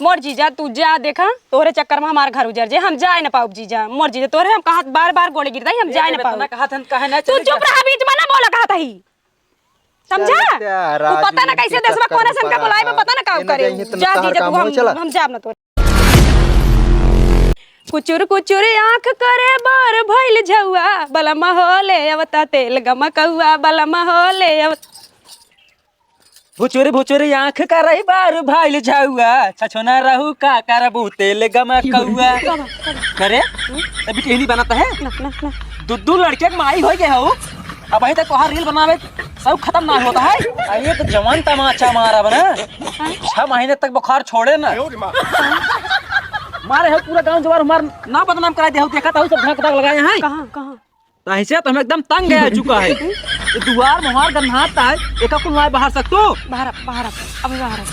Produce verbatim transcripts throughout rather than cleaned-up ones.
मोर जीजा, तू जा, देखा, तोहरे चक्कर में हमार घर उजर जे, हम जाए न पाउब जीजा। मोर जीजा, तोहरे हम कहत, बार बार गोड़े गिरताई, हम ए, जाए न जब इतना पाउब। कहत हन, काहे ना तू चले चुप जा? रहा, बीच में ना बोला कहत ही। समझा? चल, तू पता ना कैसे देशवा कोने से हमका बुलाए बा, पता ना का करे। जा जीजा, तू हम, हम जाब ना तोरे। कुचुर कुचुर आँख करे बार भइल झउआ, बलमा हो ले अवता तेल गमकउआ, बलमा हो ले अवता। भुचुर भुचुर आँख करई बार भइल झउआ, छछोना रहू का करबू तेल गमकउआ। करे, अभी टेहनी बनत है? ना, ना, ना। दू, दू लड़के के माई होइ गए हो, अबहीं तक तोहार रील बनावे सब खतम ना होत है। अरे तो जवान तमाचा मारब ना, छह महीने तक बुखार छोड़े ना। मारे हो पूरा गाँव जवार हमार नाम बदनाम कराइ दे हो, देखत हो सब झाँक ताक लगाए हैं। कहाँ, कहाँ? तहिसे तो हम एकदम तंग आ चुका है। ये दुआर मोहार गन्हात है, एका कुल नाय बाहर सकतो। बाहर आ, बाहर आ, अभी बाहर आ।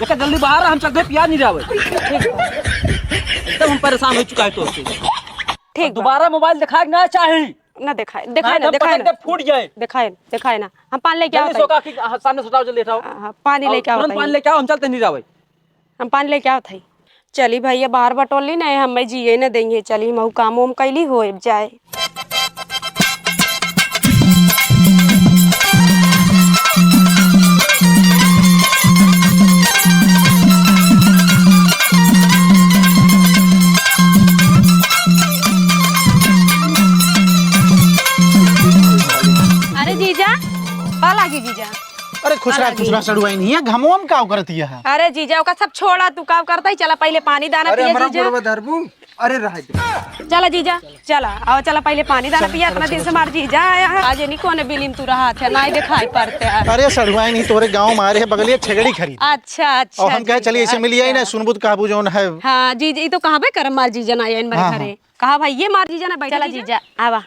एका जल्दी बाहर आ, हम चलते पिया नहीं जावे। ठीक बा। एकदम हम परेशान होइ चुका है तोसे। ठीक बा। दोबारा मोबाइल देखाए के ना चाही। ना देखाए, देखाए ना, ना, एकदम देखाए पटक ना। दे फूट जाए। देखाए, देखाए ना। हम पानी लेके आओ जल्दी ताई। सोका के, हाँ, सामने से उठाओ, जल्दी उठाओ। हाँ, हाँ, पानी और लेके आओ तुरंत ताई। पानी लेके आओ, हम चलते नहीं जावे। हम पानी लेके आवत हई। चली भैया, बाहर बटोली नहीं, हमें जिए न देंगे। चली, हम ऊ काम उम कैली हो जाए। अरे जीजा, पा लागी जीजा। अरे खुश रहा, खुश रहा, सड़ुआइन हिया, घमवा में काव करत हिया? अरे जीजा, ओका सब छोड़ा, तू काव करता ही, चला पहिले पानी दाना अरे पिया हमरा जीजा। गोड़वा धरबू, अरे रह दे। चला जीजा, चला, आओ चला पहिले पानी दाना पिया, इतना दिन से मार जीजा आया है। आज इन्हीं कोने बिलिम तू रहा थे, ना ही दिखाई पड़ते हैं। अरे सड़ुआइन ही तोरे गाँव में आ रहे बगलिया छेगड़ी खरीद। अच्छा, अच्छा, और हम कहे चलिए इसे मिलिया ही ना, अच्छा। सुनबुत काबू जौन है। हाँ जीजा, ई तो कहाँ बे करम मार जीजा ना आया इन हाँ, घरे। हाँ। कहा भाई ये मार जीजा ना बैठा चला जीजा। जीजा, आवा।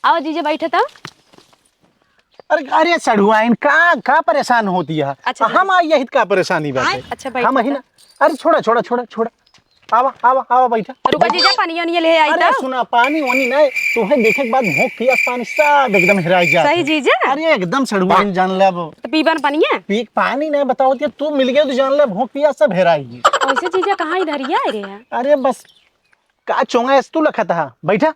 आओ जीजा बैठे तो। अरे, अरे सड़ुआइन, का, का परेशान होती है? अच्छा, हम आई यही का परेशानी बात है। अच्छा, बैठा हम ही था। ना। अरे छोड़ा, छोड़ा, छोड़ा, छोड़ा। आवा, आवा, आवा, बैठा। रुका जीजा, पानी वानी ले आई अरे था। सुना, पानी वानी नहीं, तुम्हें देखे के बाद भूख पियास पानी सब एकदम हेराई जात सही है। जीजा? अरे एकदम सड़ुआइन जान ले अब। तो पीबन पानी है? पी पानी नहीं बताओ, तू मिल गए तो जान ले भूख पियास सब हेराई गई। ऐसे जीजा कहाँ इधर ही आए रहे हैं? अरे बस का चोंगा एस तू लखत हा? बैठा।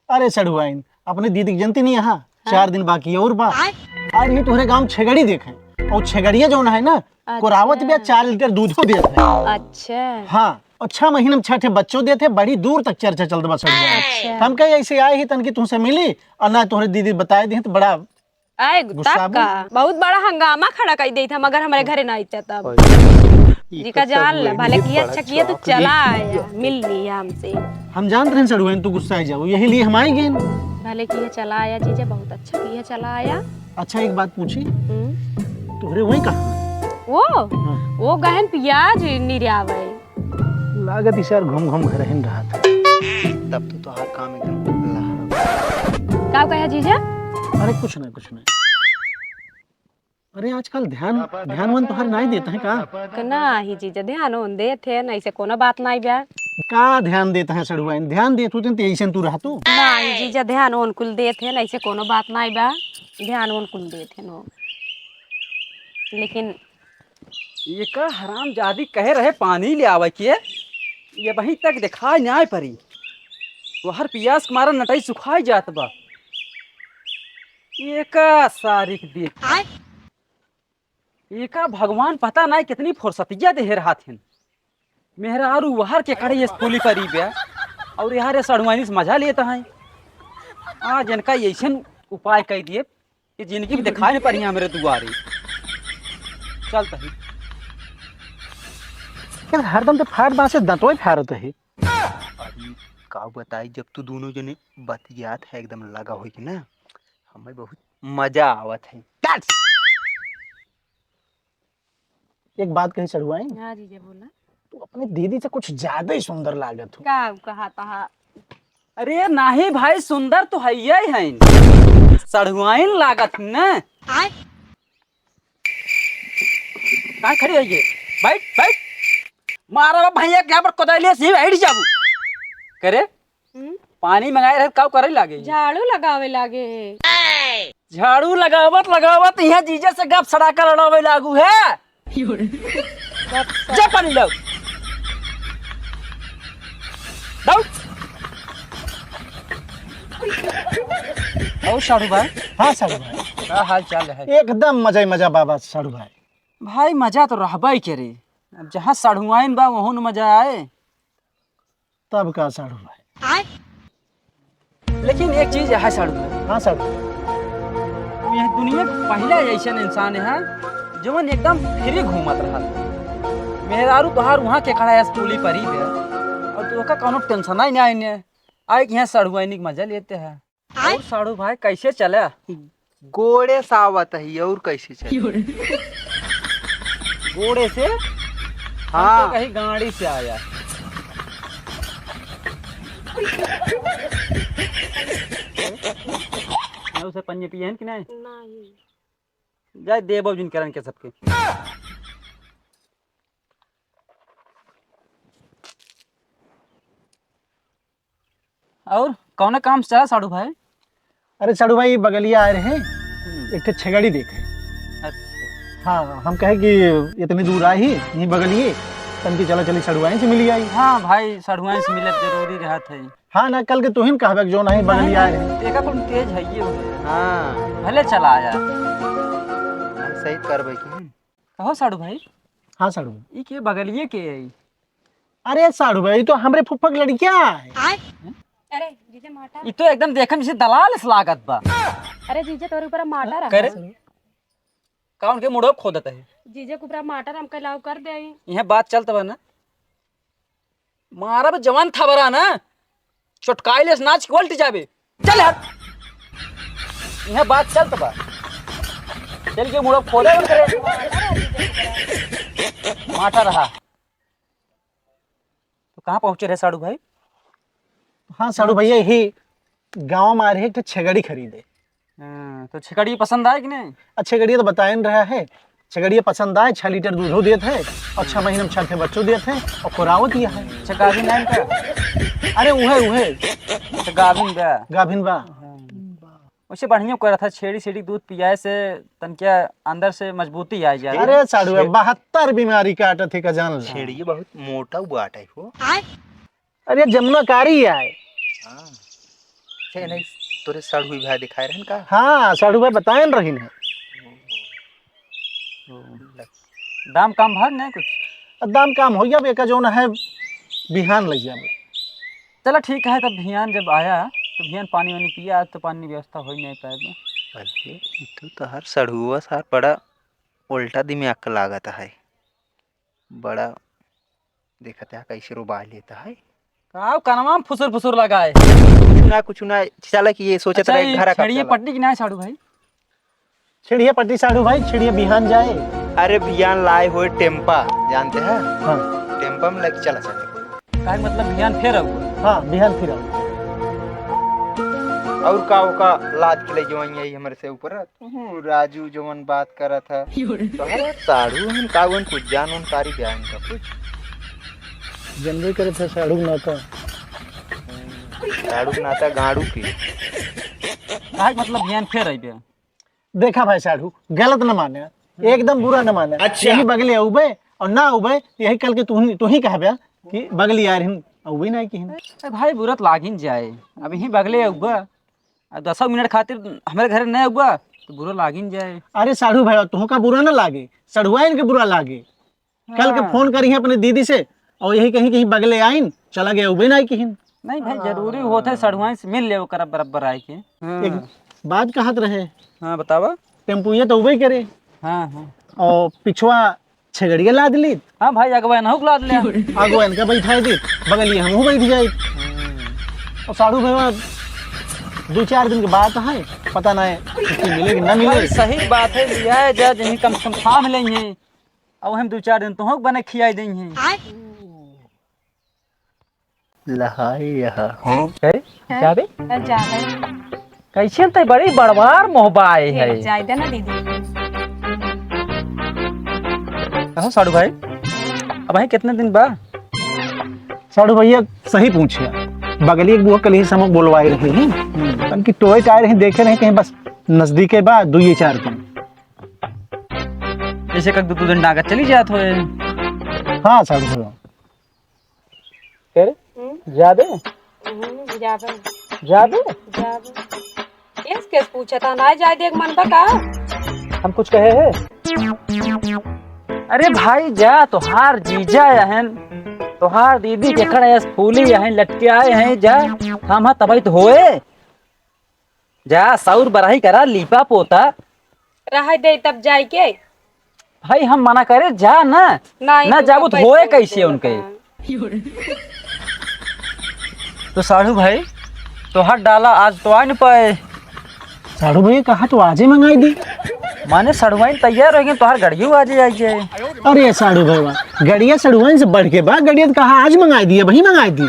अरे सड़ुआइन, अपने दीदी के जनती नहीं यहाँ, हाँ। चार दिन बाकी और बा। आय। आज ही तोहरे गाँव छेगड़ी देखे, और छेगड़िया जौन है ना, अच्छा। कोरावत बिया चार लीटर दूधो देत है। अच्छा। हाँ, और छह महीने में छह ठे बच्चों देत है, बड़ी दूर तक चर्चा चलत बा सड़ुआइन। अच्छा। तो हम कहे ऐसे आए ही तनकी तुमसे मिली, और ना तोहरे दीदी बताए दी तो बड़ा आए, गुस्सा तब का? बहुत बड़ा हंगामा खड़ा कर देत हम, अगर हमारे घरे ना आइते तब। ओए, ई जीजा तो जान ले, सड़ुआइन भले ही किया बड़ा अच्छा किया तो चौक चला लिया। आया, मिल लिया हमसे। हम जानत रहन सड़ुआइन तू गुस्सा आ जाओ, यही लिए हम आई गए। भले किया चला आया जीजा, बहुत अच्छा किया चला आया। अच्छा एक बात पूछी, हम्म। तोहरे वही कहाँ? वो? हाँ। वो गहन पियाज निरावे। लागत इस यार घूम घूम घर ही रहा था। तब तो तोहार काम एकदम लहर। का कहा जीजा? अरे कुछ नहीं, कुछ नहीं। अरे आजकल ध्यान, ध्यान वन तोहार नहीं देता है का? क-, ना ही जीजा, ध्यान ओन देत है, नहीं से कोनो बात नहीं बा। का ध्यान देता है सड़ुआइन? ध्यान देत होते तो ऐसे तू रहतू? नहीं जीजा, ध्यान ओन कुल देत है, नहीं से कोनो बात नहीं बा। ध्यान ओन कुल देत है नो। लेकिन एका हरामजादी कहे रहे पानी ले आवे के, ये अबहीं तक देखाई नाय परी। तोहर पियास के मारा नटई सुखाई जात बा। एका सारी के देख। आय। एका भगवान पता नाय कितनी फुर्सतिया देहे रहत हन। मेहरारू वहर के कड़े ये स्कूली परी बे, और यार ये सड़ुआइनी से मजा लेता है। आज इनका ऐसन उपाय कह दिए कि जिंदगी में दिखाई नहीं पड़ी हमरे दुआरे। चल तही। यार, हरदम तो फाड़ बांसे दंतोय फाड़त है। अरे, का बताई, जब तू दोनों जने बतियात है, एकदम लगा होई कि ना, हमें बहुत मजा आवत है। That's एक बात कही सड़ुआइन? हाँ जीजा, बोला। तू अपने दीदी से कुछ ज्यादा ही सुंदर लागत हो। का उ कहा तहा? अरे नाही भाई, सुंदर तो हइये हइन, सड़ुआइन लागत न। आय। कहाँ खड़ी हइये? बैठ, बैठ। मारा भैया के यहाँ पर कोदाली से ही बैठ जाबू। करे? हम्म? पानी मंगाए रहे, काऊ करे लागे? झाड़ू लगावे लागे। झाड़ू लगावत लगावत यहाँ जीजा से गप सड़ाका लड़ावे लागू है। जा पानी लाओ। लाओ। और साढ़ू भाई? हाँ साढ़ू भाई। का हाल चाल है? एकदम मजा ही मजा बाबा साढ़ू भाई। भाई मजा तो रहबा ही करे, अब जहाँ साढ़ुआइन बा वहूँ न मजा आए। तब का साढ़ू भाई? लेकिन एक चीज है साढ़ू भाई। हाँ साढ़ू। यह दुनिया के पहला ऐसा इंसान है जवन एकदम फ्री घूमत रहा। मेहरारू तोहार वहाँ के खड़ा है स्कूली परी बे, और तू ओका कौनो टेंशन ही नहीं आने आए कि यहाँ साढ़ुआइन के मजा लेते हैं। और साढ़ू भाई कैसे चला? गोड़े से आवत ही, और कैसे चले? गोड़े से? हाँ। हम तो कहीं गाड़ी से आया। मैं उसे पन्नी पिए हैं कि नहीं? नहीं। जाए देबो जिन करन के सबके। और कौन काम से चला साढ़ू भाई? अरे साढ़ू भाई, बगलिया आए रहे, हम्म। एक ठे छेगड़ी देखे। अच्छा। हाँ, हम कहे कि इतनी दूर आई ही, यहीं बगलिए, तनकी चला चली साढ़ुआइन से मिली आई। हाँ भाई, साढ़ुआइन से मिलत जरूरी रहत है। हाँ ना, कल के तुहिन कहबे कि जो नहीं बगलिया आए रहे। देखा कौन तेज है ये हो। हाँ। भले चला आया। हम सही करबे की। कहो साढ़ू भाई। हाँ साढ़ू। ई के बगलिए के है? अरे साढ़ू भाई, ई तो हमरे फुफ्फा के लड़किया है। आय? अरे, जीजे माटा। ई तो एकदम देखम जैसे दलाल से लागत बा। अरे जीजे, तोरे ऊपर माटा रहा। करे? का उनके मुड़ो खोदत है? जीजे के ऊपर माटा हम कैलाव कर दे आई। यह बात चलत बा ना? मारब जवान थबरा ना, चटकाई लेस नाच के उल्ट जाबे। चल हट। यह बात चलत बा। चल के मुड़ो खोले बंद करे। माटा रहा। तो कहाँ पहुँचे रहे साढ़ू भाई? हाँ साढ़ू भैया, यही गाँव में आ रहे एक ठे छेगड़ी खरीदे। हाँ, तो छेगड़ी पसंद आए कि नहीं? आ, छेगड़िया तो बताए न रहा है, छेगड़िया पसंद आए, छह लीटर दूधो देत है और छह महीना में छह ठे बच्चो देत है और कोरावत ही है। अच्छा, गाभिन है इनका? अरे उहे, उहे। अच्छा, गाभिन बा। गाभिन बा। हाँ। वैसे बढ़िया करत है, छेड़ी छेड़ी दूध पियाए से तनकिया अंदर से मजबूती आ जाए। अरे साढ़ू, छे- बहत्तर बीमारी काटत है का जान ला। छेड़ी बहुत मोटा बाटे हो। अरे जमुना कारी आए। हाँ। छे नहीं, तोरे साढ़ू भाई दिखाए रहन का? हाँ, साढ़ू भाई बताए न रहिन है। दाम काम भर नहीं कुछ? अब दाम काम हो जाबे, एका जौन है बिहान लग जाबे। चला ठीक है, तब बिहान जब आया तो बिहान पानी वानी पिया, आज तो पानी व्यवस्था हो ही नहीं पाएगा। अरे, ई तो तोहार साढ़ुआ सार बड़ा उल्टा दिमाग का लागत है। बड़ा देखत है कैसे रोबाई लेता है। का कनवा में फुसुर फुसुर लगा है? कुछ ना, कुछ ना, चला कि ये सोचत अच्छा, रहे ये घर का छेड़िया चला। पट्टी की ना है साढ़ू भाई? छेड़िया पट्टी साढ़ू भाई, छेड़िया बिहान जाए। अरे बिहान लाए हुए टेम्पा, जानते हैं? हाँ। टेम्पा में लेके चला चले। काहे मतलब बिहान फिर आऊँ? हाँ, बिहान फिर आऊँ। और का ओका लाद के ले जवाई आई हमरे से ऊपर? तू राजू जवन बात करत है। तोहरे साढ़ू हम कावन कुछ जानकारी बयान का कुछ। जनबे करत है साढ़ू नाता। हम्म, साढ़ू नाता गाड़ू की। काहे मतलब बिहान फिर अइबे? देखा भाई साढ़ू, गलत न माने, एकदम बुरा न माने। अच्छा। यही बगले अउबे और ना अउबे, यही कल के तू ही, तू ही कहबे कि बगली आ रही, अउबे ना किहिन। अरे भाई, बुरा तो लागिन जाए, अब यही बगले अउबे, आ दसों मिनट खातिर हमरे घरे नहीं अउबा, तो बुरा लागिन जाए। अरे साढ़ू भाई, तुहका बुरा ना लागे, साढ़ुआइन के बुरा लागे। कल के हाँ। फोन करी है अपने दीदी से, और यही कहीं, कहीं बगले आइन, चला गया, उबे ना आई किहिन। नहीं भाई, जरूरी होत है, साढ़ुआइन से मिल ले, ओकरा बराबर आए के। हाँ। एक बात कहत रहे। हाँ, बतावा। टेम्पुए तो उबे करे। हाँ, हाँ। और पिछवा छेगड़िया लाद ली। हाँ भाई, अगवा इनहू के लाद ले। अगवा इनका बैठाए दी, बगलिया हमहू बैठ जाए। हम्म। और साढ़ू भैया, दो चार दिन के बात है, पता ना है छुट्टी मिले कि ना मिले। भाई, सही बात है, लिया है जा, जहीं कम से कम थाम लेंगे, और हम दो चार दिन तोहक बने खियाई देंगे। लहाई यहाँ। हैं? हैं? का बे? अरे, जा रहे। कैसे ते बड़ी बड़वार मोहबाए है? जाए दे ना दीदी। कहो साढ़ू भाई, अब भाई कितने दिन बा? साढ़ू भैया सही पूछे, बगली एक बुआ कल ही समझ बोलवाए रही हैं। हम्म। तनकी टोए टाए रही, देखे रहे कहीं बस नजदीके बा, दुई चार दिन। जैसे कक दो, दो दिन डांगा चली जात होए। हाँ, साढ़ू भैया। कह रे? हम्म? जाबे? हम्म, जाबे। जाबे? जाबे। केस, केस पूछा था, ना जाए देख मन बा का? हम कुछ कहे हैं? अरे भाई जा, तोहार जीजा अहन, तोहार दीदी के कड़ा अस फूली अहन, लटके आए हैं, जा, हम हाँ तबई तो होए। जा, सौर बराही करा, लीपा पोता। रह दे तब जाए के। भाई हम मना करे, जा ना। नहीं, ना तू जाबू तो कब होए कैसे कैसे होए उनके? बता? तो साढ़ू भाई, तोहार डाला आज तो आ न पाए। साढ़ू भैया कहा तो आज ही मंगाई दी। माने सड़ुआइन तैयार हो गए, तोहार गड़ियो आज ही आई जाए। अरे साढ़ू भैया, गड़िया सड़ुआइन से बढ़ के बा, गड़िया तो कहा आज मंगाई दी, अबही मंगाई दी।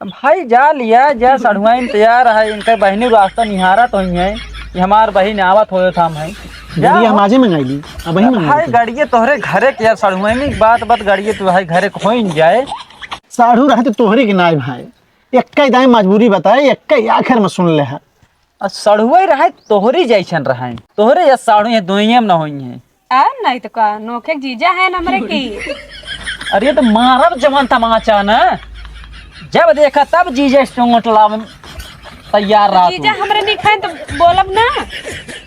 अब भाई जा लिया, जा सड़ुआइन तैयार है, इनकर बहिनी रास्ता निहारत होई है कि हमार बहिन आवत होए थाम है। जा गड़िया हम हो। आजे मंगाई ली, अबही मंगाई भाई दी। गड़िए तोहरे घरे के यार सड़ुआइन की बात, बात गड़िए तो भाई घरे के होई न जाए। साढ़ू रहे तो तोहरे के नाई भाई, एक्का ही दाई मजबूरी बताए, एक्का ही आखिर में सुन ले है। आ सड़ुआई रहे तोहरी जैसन रहे, तोहरे या साढ़ू ये दुनिया में न होई है। आ, नहीं तो का, नोखे के जीजा है न हमरे की। अरे तो मारब जवान तमाचा ना, जब देखा तब जीजा चोंट लावे तैयार रहा जीजा तू। हमरे नहीं खाए तो बोलब ना,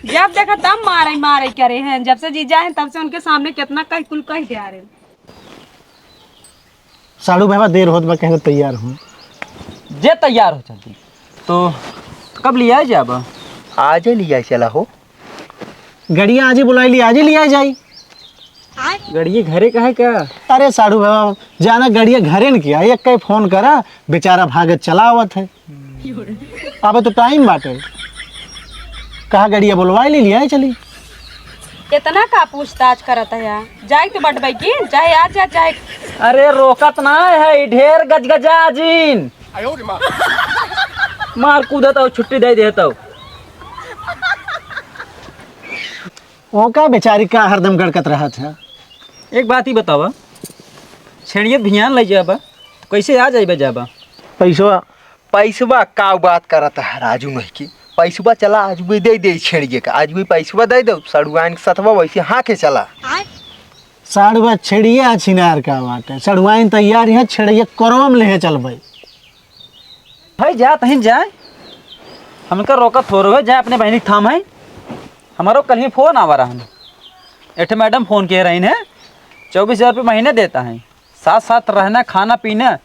जब देखा तब मारे मारे करे हैं। जब से जीजा हैं तब से उनके सामने कितना कह कुल कह दे रहे। साढ़ू बाबा देर होत बा, कहे तैयार हो। जे तैयार हो चलती तो कब लिया जाबा? आज ही लिया चला हो। गड़िया आज ही बुलाई ली, आज ही लिया जाई। गड़िया घरे का है का? अरे साढ़ू बाबा, जाना गड़िया घरे न किया, एक कई फोन करा, बेचारा भागत चला आवत है। अब तो टाइम बाटे, कहा गड़िया बुलवाई ली, लिया चली। इतना का पूछताछ करत है यार? जाए तो बटबई की, चाहे आज जा, चाहे अरे रोकत ना है, ढेर गजगजा जिन। मार कूदत हो, छुट्टी दे देत हो। ओका बेचारी का हरदम गड़कत रहत है। एक बात ही बतावा, छेड़ियत भियान लइ जाबा, कैसे आ जाइबा जाबा? पैसवा। पैसवा का बात करत है राजू नहीं की? पैसवा चला आज भी दे दे छेड़िए का, आज भी पैसवा दे दो, सड़ुआइन के सथवा वैसे हाँ के चला। साढ़ुआ छेड़िया छिनार का बाटे, सड़ुआइन तैयार है, छेड़िया कोरवा में लेहे चलबे। भाई जा तहीं जाए, हमका रोका थोड़ो है, जाए अपने बहिनी के थाम है। हमारो कल ही फोन आवा रहन, एठे मैडम फोन किए रही है, चउबीस हजार रुपये महीने देता है, साथ साथ रहना, खाना पीना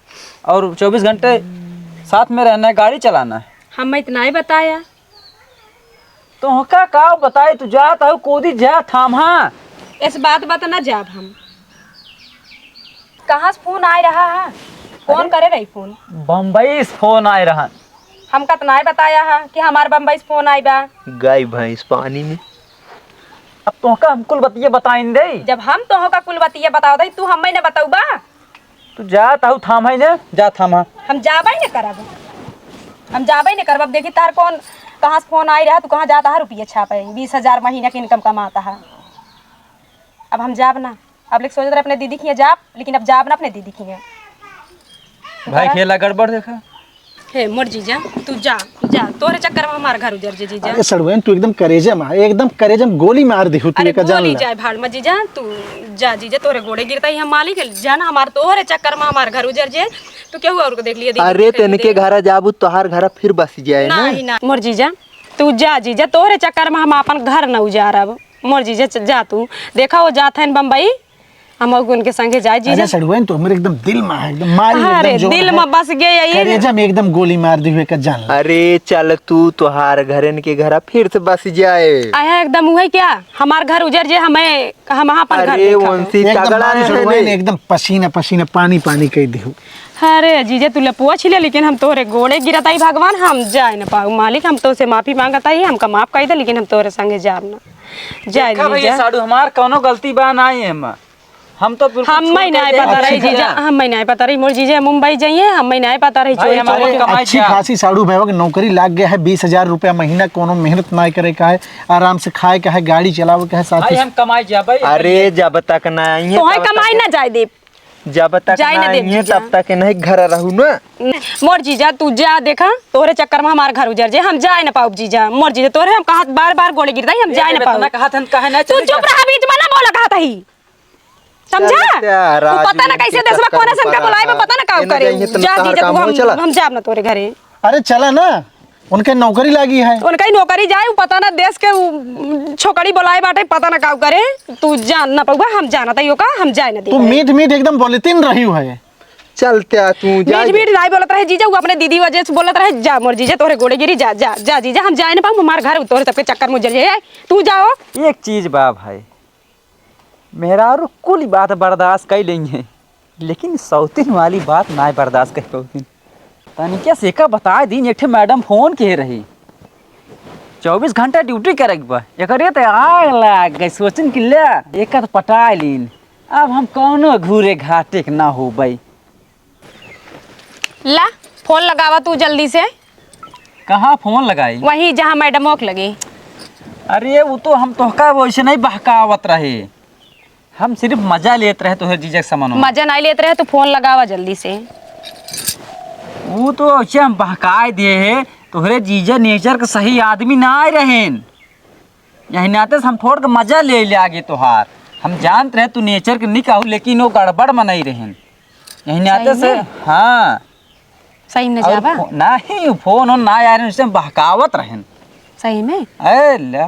और चउबीस घंटे साथ में रहना है, गाड़ी चलाना है। हम इतना ही बताया। तोहका का बताई, तू जात हऊ कूदी जा थाम्हा। इस बात बा त ना जाब हम। कहाँ से फोन आए रहा है? कौन अरे, करे रही फोन? बम्बई से फोन आए रहा। हम कतना बताया है कि हमार बम्बई से फोन आई बा। गाय भैंस पानी में। अब तोहका हम कुल बतिया बताइन दे। जब हम तोहका कुल बतिया बताओ दे, तू हमें न बतौबा। तू जा ताहू थाम है ने, जा थामा। हम जाबे न करब, हम जाबे न करब। अब देखी तार कौन, कहाँ से फोन आई रहा, तू कहाँ जाता है रुपये छापे, बीस हजार महीना के इनकम कमाता है। अब हम जाब ना, अब लेके सोचत रहे अपने दीदी खिया जाब, लेकिन अब जाब ना अपने दीदी खिया। भाई खेला गड़बड़ देखा। हे मोर जीजा, तू जा, जा, तोहरे चक्कर में हमार घर उजर जे जीजा। अरे सड़ुआइन, तू एकदम करेजा में, एकदम करेजा में गोली मार दिहू तू, अरे एका जान गोली ला। जाए भाड़ में जीजा, तू जा जीजा, तोहरे गोड़े गिरता ही हम मालिक है, जा ना हमार, तोहरे चक्कर में हमार घर उजर जे, तू केहू और को देख लिया दीदी अरे के तेनके देख। घरा जाबू, तोहार घरा फिर बस जाए ना। नहीं ना मोर जीजा, तू जा जीजा, तोहरे चक्कर में हम अपन घर न उजारब। मोर जीजा च-, जा तू, देखा वो जात है बम्बई, हम उनके संगे जाए जीजा। अरे सड़ुआइन, तो हमरे एकदम दिल में है, एकदम मारी अरे एकदम जोर दिल है। में बस गए यही। करेजा में एकदम गोली मार दी हुए का जान ला। अरे चल तू, तोहार घरन के घरा फिर से बस जाए। आया एकदम उहे क्या? हमार घर उजर जे, हमें, हम वहाँ पर घर अरे देखा वंशी एकदम तगड़ा मारी है सड़ुआइन, ने। एकदम पसीना पसीना पानी पानी कह दिहू। अरे जीजा तू ले पूछ ले, लेकिन हम तोहरे गोड़े गिरत आई भगवान, हम जाए न पाऊ मालिक, हम तोसे माफी मांगत आई, हमका माफ कर दे, लेकिन हम तोहरे संगे जाब ना। जाए देखा भैया जीजा। साढ़ू, हमार कौनो गलती बा ना एमा। हम तो बिल्कुल हम छूट मैं के नहीं जाए पता रही अच्छी जीजा, तरह। हम मैं नहीं पता रही मोर जीजा मुंबई जाइए, हम मैं नहीं पता रही भाई, चोरी हम चोरी अपन के। कमाई अच्छी क्या? खासी साढ़ू भैया के नौकरी लाग गया है, बीस हजार रुपया महीना, कोनो मेहनत ना करे का है, आराम से खाए का है, गाड़ी चलावे का है, साथ भाई ही हम कमाई जा भाई। अरे जब तक ना आई है तोहे तब तक कमाई ना जाए दे। जब तक जाए ना ना देब आइए, जीजा। तब तक नहीं घर रहू ना। मोर जीजा, तू जा, देखा, तोहरे चक्कर में हमार घर उजर जाए, हम जाए ना पाउब जीजा। मोर जीजा, तोहरे हम कहत बार बार गोड़े गिरताई, हम जाए ना पाउब। कहत हन, काहे ना तू चले चुप जा? रहा, बीच में ना बोला कहत ही। समझा? चल, तेरा तू पता ना राजू कैसे के देशवा चक्कर कोने में से हमका पड़ा बुलाए बा, था। पता ना का एने करे। जाइए तो जा तहार जीजा, काम तू हो, हम, चला। हम जाब ना तोरे घरे। अरे चला ना, उनके नौकरी लागी है। उनका ही नौकरी जाए, उ पता ना देश के उ छोकरी बुलाए बाटे, पता ना का करे। तू जान ना पउबा, हम जानत ही ओका, हम जाए ना दे। तू मीठ मीठ एकदम बोलती न रही है। चल त्या तू जा। मीठ मीठ नाई बोलत रहे जीजा, उ अपने दीदी वजह से बोलत रहे। जा मोर जीजा, तोहरे गोड़े गिरी, जा, जा, जा जीजा, हम जाए ना पाउब, हमार घर तोहरे सबके चक्कर में उजर जाए। तू जाओ। एक चीज बा भाई, मेहरारू कुल बात बर्दाश्त कइ लेइहैं, लेकिन सौतीन वाली बात नाय बर्दाश्त कइ पउतीन। तनिके से एका बताइ दीन, एक ठे मैडम फोन किहे रही, चउबीस घंटा ड्यूटी करे के बा। एकरे त आग लाग गइ, सोचिन कि ले, एका त पटाइ लीन, अब हम कउनो घूरे घाटे के ना होबइ। ला, फोन लगावा तू जल्दी से। कहाँ फोन लगाई? वहीं जहाँ मैडमोक लगे। अरे, उ तो हम तोहका वइसे नहीं बहकावत रहे, हम सिर्फ मजा लेत रहे तोहरे जीजा के समनवा। मजा नहीं लेत रहे तो फोन लगावा जल्दी से। उ तो वइसे हम बहकाए दिहे है, तोहरे जीजा नेचर के सही आदमी नाहीं रहेन। यही नाते से हम थोड़ के मजा लेइ लागे तोहार। हम जानत रहे तू नेचर के निक हउ, लेकिन वो गड़बड़ मनई रहेन। यही नाते सही से में? हाँ। सही में और जाबा? फो-, नाहीं, फोन ओन ना आए रहेन, उससे हम बहकावत रहेन। सही में? ए ले,